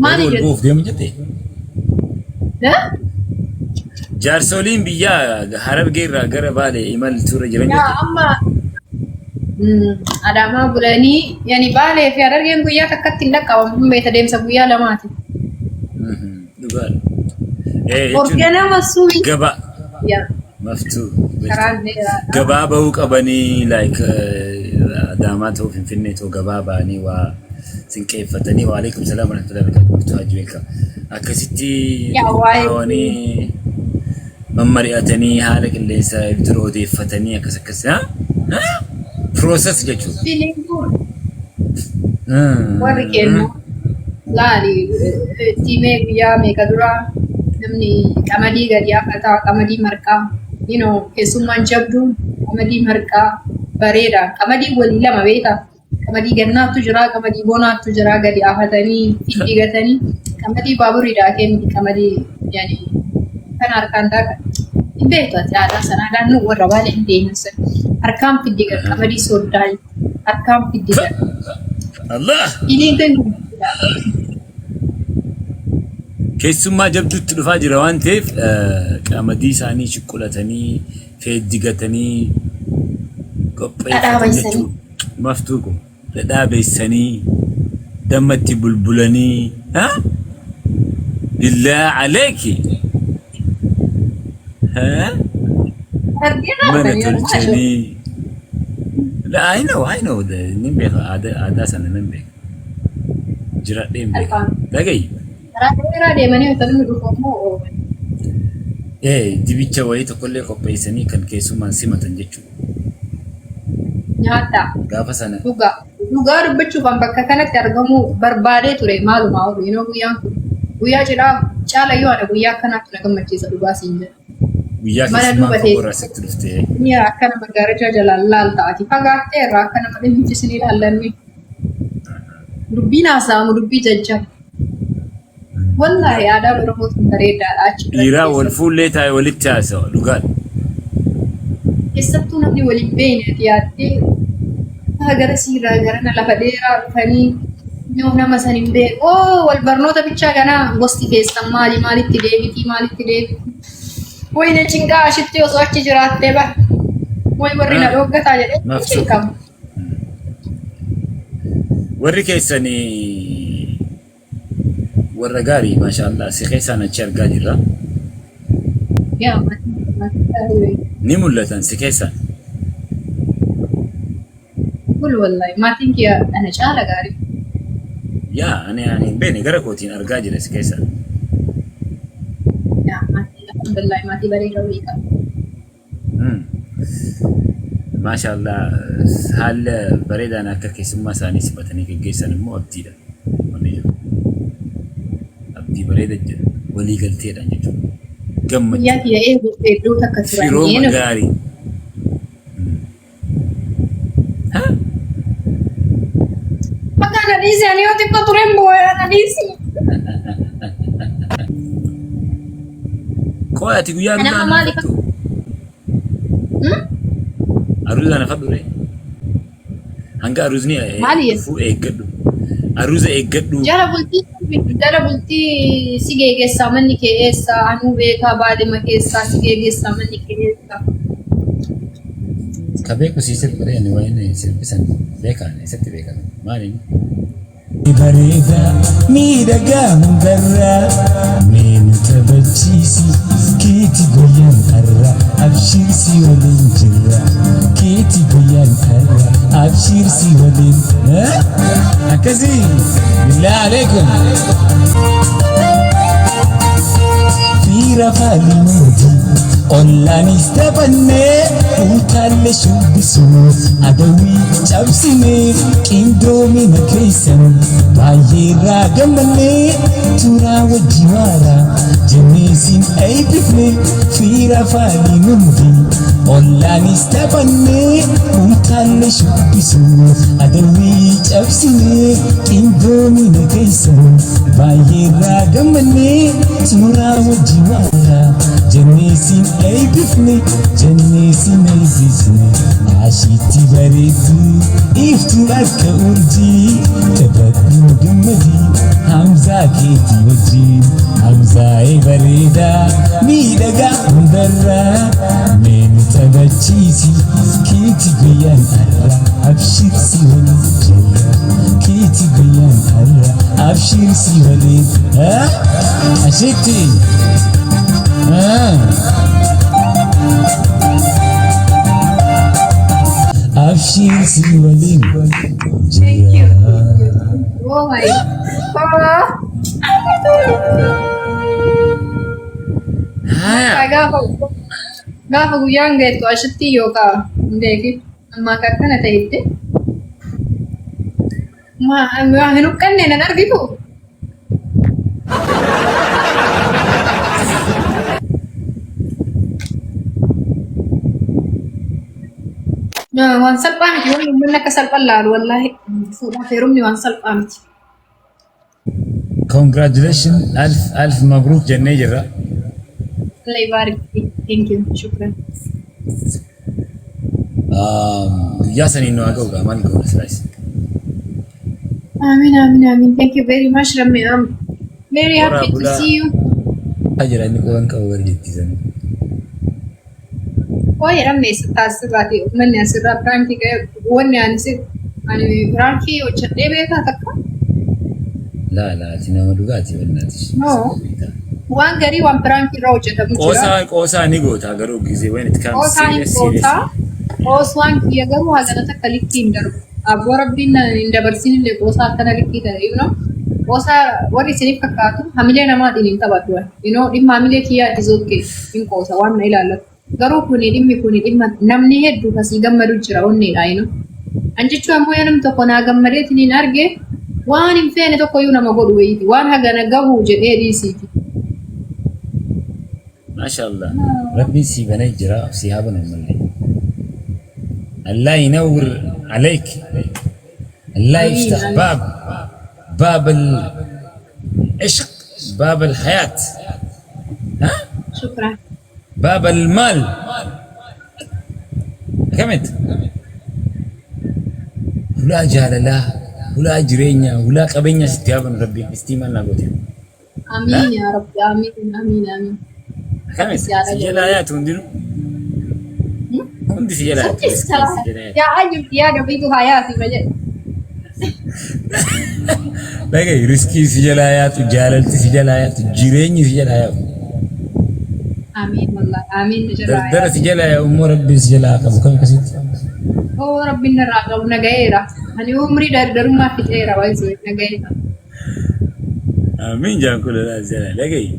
Maali Warri wal jettu? bu'uuf deemu jette? Eh? Jaarsoliin biyyaa Harargee irraa gara Baalee imaltuurra jiran Yaa jette. amma Adaamaa bulanii yani Baalee fi Harargeen guyyaa takkatti hin dhaqqabamu hin beekta deemsa guyyaa lamaati. Dhugaadha. Eh, jechuun Organama suuyi. gabaa Yaa maftuu karaan dheeraadha. gabaa bahuu qabanii like Adaamaa ta'uu Finfinnee ta'uu gabaa bahanii waa sinqeeffatanii waalaikum salaam warahmatullahi wabarakatuh maftuu hajji welcome akkasitti Yaa waa'ee qophaa'anii mammari'atanii haala qilleensaa dura odeeffatanii akkas akkas process jechuudha. Feeling good. Warri kennu laali timee guyyaa meeqa dura namni qamadii gadi hafataa, qamadii marqaa, keessummaan jabduun qamadii marqaa bareeda, qamadii walii lama beektaa, qamadii gannaattu jira, qamadii bonaattu jira, gadi hafatanii fiddigatanii, qamadii baaburri daakee miti, qamadii yani kan harkaan daakan hin beektu ati. Aadaa sana, aadaan nu warra Baalee hin beeknu sana harkaan fiddigan, qamadii sooddaa harkaan fiddigan. Allah! Iliin kan Keessummaa jabduutti dhufaa jira waan ta'eef qamadii isaanii shuqqulatanii feeddigatanii dhadhaa qopheeffatan baysanii. Jechuudha. Maftuu kun dhadhaa beessanii damma itti bulbulanii ha? Billaa aleeki ha? Hargee Mana dhaabatanii tolchanii. I know, I know. Nin beeka, aadaa sana nan beeka. Jiradhee hin beeka. Alfaan. Dhagayi. Karaa dheeraa deemanii otoo inni dhufu immoo Dibicha wayii tokkollee qopheessanii kan keessummaan simatan jechuudha. Nyaata. Gaafa sana Dhugaa. Dhugaa dubbachuuf an bakka kanatti argamuu barbaadee ture maalumaa oolu yeroo guyyaan kun guyyaa cidhaa caalayyuu ana guyyaa akkanaatti na gammachiisa, dhugaa siin jedha. Guyyaa Mana keessummaan duuba fagoo irraa teessee sitti dhuftee ni akkana maggaarajaa jalaan laalta, ati fagaattee irraa akka nama dhimmichi isin ilaallanni. Dubbiin haasa'amu dubbii jajjaba. Wallaahi aadaan Oromoo tun bareedaadha achi biratti Dhiiraa wal keessattuu. fuullee taa'e walitti haasawa, dhugaadha. Keessattuu namni waliin beekne ati yaaddee gara siirraa garana lafa dheeraa dhufanii yoo nama san hin beeku. Oo, wal barnoota bichaa ganaa gosti keessan maali, maalitti deebitii, maalitti deebitii. Wayne cinqaa ashitti osoo achi jiraattee bara. Way warri na dhooggataa jedhee Maftuu. cinqamu. Warri keessanii warra gaarii, maashaallah, si keessaan achi argaa jirra. Yaa maatii gaarii. Ni mul'atan si keessaan. Kul wallahi maatiin kiyya ana caala gaarii. Yaa ani hin beekne, gara kootiin argaa jira si keessaan. Yaa maatii, alhamdulillah, maatii bareedaa wayii qaba. Maashaallah, haala bareedaan akka keessummaa isaanii simatanii geggeessan immoo abdiidha. Wanni jiru. Abdii bareeda jira. Walii galteedhaan jechuudha. Guyyaa Gammachuu. kiyya eeguuf hedduu takka turan. Firooma Eenyu gaarii. Ha? Bakka na dhiisi, ani yoo xiqqoo tureen booyaa, na dhiisi. Qoy, ati guyyaa Nama aruuzaa na maaliif fattu? Aruuzaa na fadhu ree? Hanga aruuzni Maali? dhufuu eeggadhu. Aruuza eeggadhu. Jala bultii si geegessaa manni kee eessa, anuu beekaa baadima keessaa si geegessaa manni kee eessa. Ka beeku sii sirbi ree? Ani waa'ee sirbisan beekaan eessatti beekan maaliin? Bareedaa miidhagaa hundarraa mee nu taphachiisi, keeti guyyaan har'a, abshiir si waliin jirra, keeti guyyaan har'a, abshiir si waliin akkasii, billaa aleekum. Fiira faalimuuti ollaanis taphannee utaalle shubbisuu adawii cabsinee qindoomina keessan baay'ee irraa gammannee. Turaa wajji waara jennee sin eebbifne fiira faaliin hundi ollaanis taphannee utaalle shubbisu adawwii cabsine qindoomina keessan baay'eerraa gammannee turaa wajji waara jennee sin eebbifne jennee sin eebbisne ashitti bareeddu iftu akka urjii taphadhu gammadii Hamzaa keetii wajjin. Hamzaa'ee bareedaa miidhagaa hundarraa mee nu taphachiisi keeti guyyaan har'a abshir si waliin jirra keeti guyyaan har'a abshir si waliin ashitti. Abshir si waliin Thank you. jira. Oh my God. Haya. Gaafa guyyaan geettu ashitti yookaan hin beekin amma akka akkana ta'etti maa hin huqqanne nan argitu. Waan salphaa miti, wanni uummanni akka salphaan laalu, wallaahi fuudhaaf heerumni waan salphaa miti. Congratulations, alf alf mabruuk jennee jirra. Allah yibaarik fiik. Thank you. Shukran. Guyyaa saniin nu haa ga'u gaa, maal goona silaas. Amin, amin, amin. Thank you very much, Rammi. I'm very Horaa happy to bulaa. see you. Jira inni quban qabu warri jettisan. Waa'ee Rammee taasisirraati uummanni asirraa prank ga'e wanni ani si ani prank hojjedhee beekaa takka? Laa laa, ati nama dhugaati wannaati. No. Waan garii waan prank irra hojjetamu jira. Qoosaa qoosaa ni goota garuu gizee when it comes Qoosaan hin serious serious. qoosaa. Qoosaan kiyya garuu hagana takka likkii hin darbu. Abboo rabbiin na hin dabarsin illee qoosaa akkana likkii ta'e. Qoosaa warri isiniif fakkaatu hamilee namaatiin hin taphatu. Dhimma hamilee kiyyaa it is okay. Hin qoosa waan na ilaallatu. Garuu kuni dhimmi kuni dhimma namni hedduu kasii gammadu jira onneedha. An jechuun ammoo yoo namni tokko naa gammadeetiin hin arge waan hin feene tokko iyyuu nama godhu wayiiti. Waan hagana gahu jedhee dhiisiiti. Maasha Allah. Rabbiin sii banee jira, sii haa banu malee. Allah ينور عليك، الله آمين. يفتح آمين. باب العشق، باب الحياة، ها. شكرا. باب المال كمت hulaa jaalalaa, hulaa jireenyaa, hulaa qabeenyaa sitti haa banu rabbiin istiimaan naa goote. آمين يا رب، آمين آمين آمين. Kamit si jalaa yaatu hundinuu, hundi si jalaa yaatu, riskiin si jalaa yaatu. Yaa ajibti yaa gabiitu hayaati ma jedhe. Dhagahi, riskii si jalaa yaatu, jaalalti si jalaa yaatu, jireenyi si jalaa yaatu. Amiin, wallahi amiin na jalaa Dardara yaatu. si jalaa yaa'u immoo rabbiin si jalaa qabu kan akkasitti. Oo, rabbiin narraa qabu nagayeera. Ani umrii dardarummaa fixeera, waayisoo nagayeera. Amiin jaan kun lolaa si jalaa dhagahi.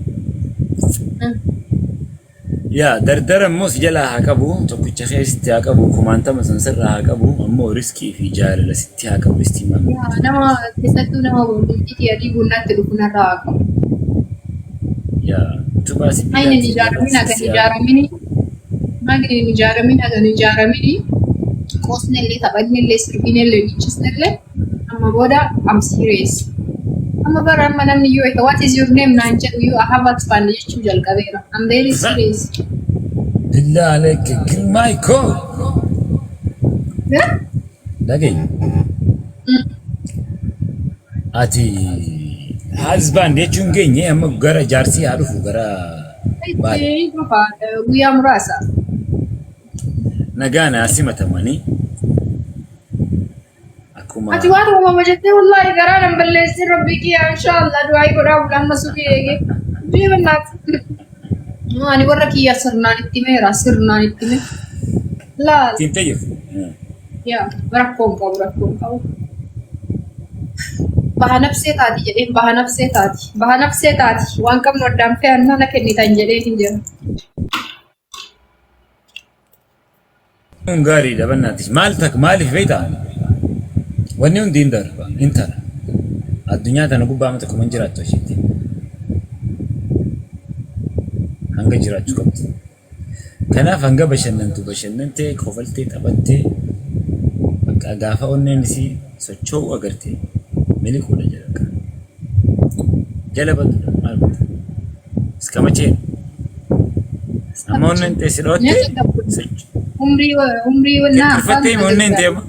Yaa dardara immoo si jalaa haa qabu, tokkicha keessatti haa qabu, kumaantama san sirraa haa qabu, ammoo riskii fi jaalala sitti haa qabu istiimaan. Yaa nama keessattuu nama bultii adii bunnaatti dhufu narraa haa qabu. Yaa utubaa Ayni hin sibiilaatti ijaaramin hagan si haa ijaaramini. Magni hin ijaaramin hagan ijaaramini. Qoosnellee, taphatnellee, sirbinellee, dhiichisnellee amma booda I'm serious. Amma bara amma namni yoo "What is your name?" naan jedhu yoo "I have a husband" jechuu jalqabeera. I'm very serious. بالله عليك girmaay koo dhagahi, ati husband jechuun keenya amma gara jaarsii haa dhufu gara baale. Guyyaa muraasa. Nagaan haa simatamanii akkuma Ati waan uumama jettee wallahi garaa nan balleessin, rabbii kiyya inshaallah du'aa godhaa bula amma subii eege. Deemannaati. Ani warra kiyya sirnaan itti meera, sirnaan itti mee. Laal. Ittiin fayyadu. Yaa rakkoon qabu, rakkoon qabu. Baha nafsee taati jedheen, baha nafsee taati. Baha nafsee taati. Waan qabnu addaan fe'annaa na kennitan jedheen hin jedhu. Kun gaariidha bannaatis. Maal tak maaliif beektaa? Wanni hundi hin darba, hin tara. Addunyaa tana gubbaa amma tokko hin jiraattu ashiitti. Hanga jiraachuu qabdi. Kanaaf hanga bashannantu bashannantee, kofaltee, taphattee bakka gaafa onneen isii socho'u agarte miliquudha jedha. Jala baduudha maal goota? Iska machee. Amma onneen tee si dhootte Umrii umrii wannaa kirkirfattee hima onneen tee amma.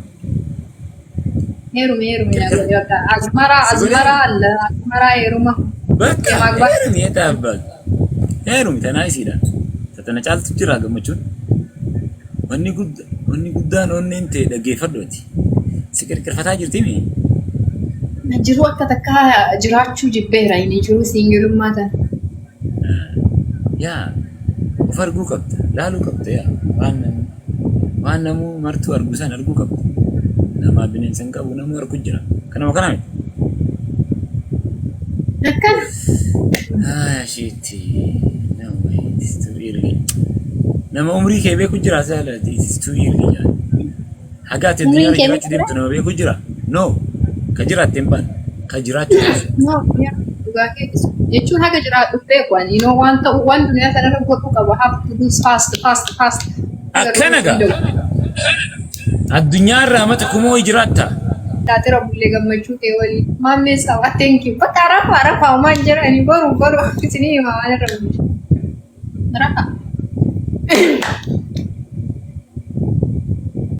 Heerume heerume bakka azmaraa Si godhee? azmaraa alla azmaraa heeruma. Bakka Magbaa. heerumi eeta abbaa. Heerumi tanaa isiidha. Tana caaltu jira gammachuun. Wanni guddaan onneen tee dhaggeeffadhu ati. Si qirqirfataa jirti mi? Jiruu akka takkaa jiraachuu jibbeera inni jiruu siingilummaa tana. Yaa of arguu qabda, laaluu qabda yaa waan namuu martuu argu san arguu qabda. Namaa bineensa hin qabu namuu argu jira. Kanuma kana miti. Akkana. Ah, shit. No way, it is too early. Nama umrii kee beeku jira saala, it is too early. Yaa. Haga ati Umriin addunyaa kee jiraachuu deemtu nama beeku jira. No. Ka jiraatte hin baane. Ka jiraachuu deemtu. No, yaa, dhugaa keetis. Jechuun haga jiraadhu beeku ani you know, waan ta'u waan duniyaa kanarra godhuu qaba have to do fast fast fast. Akkana gaa. Addunyaa irraa mata kumoo jiraatta. Taatira bullee gammachuu kee waliin. Maammee sabaa thank you. Bakka rafa rafa waan jedhani boru boru isinii hima waan irra bulchu. Rafa.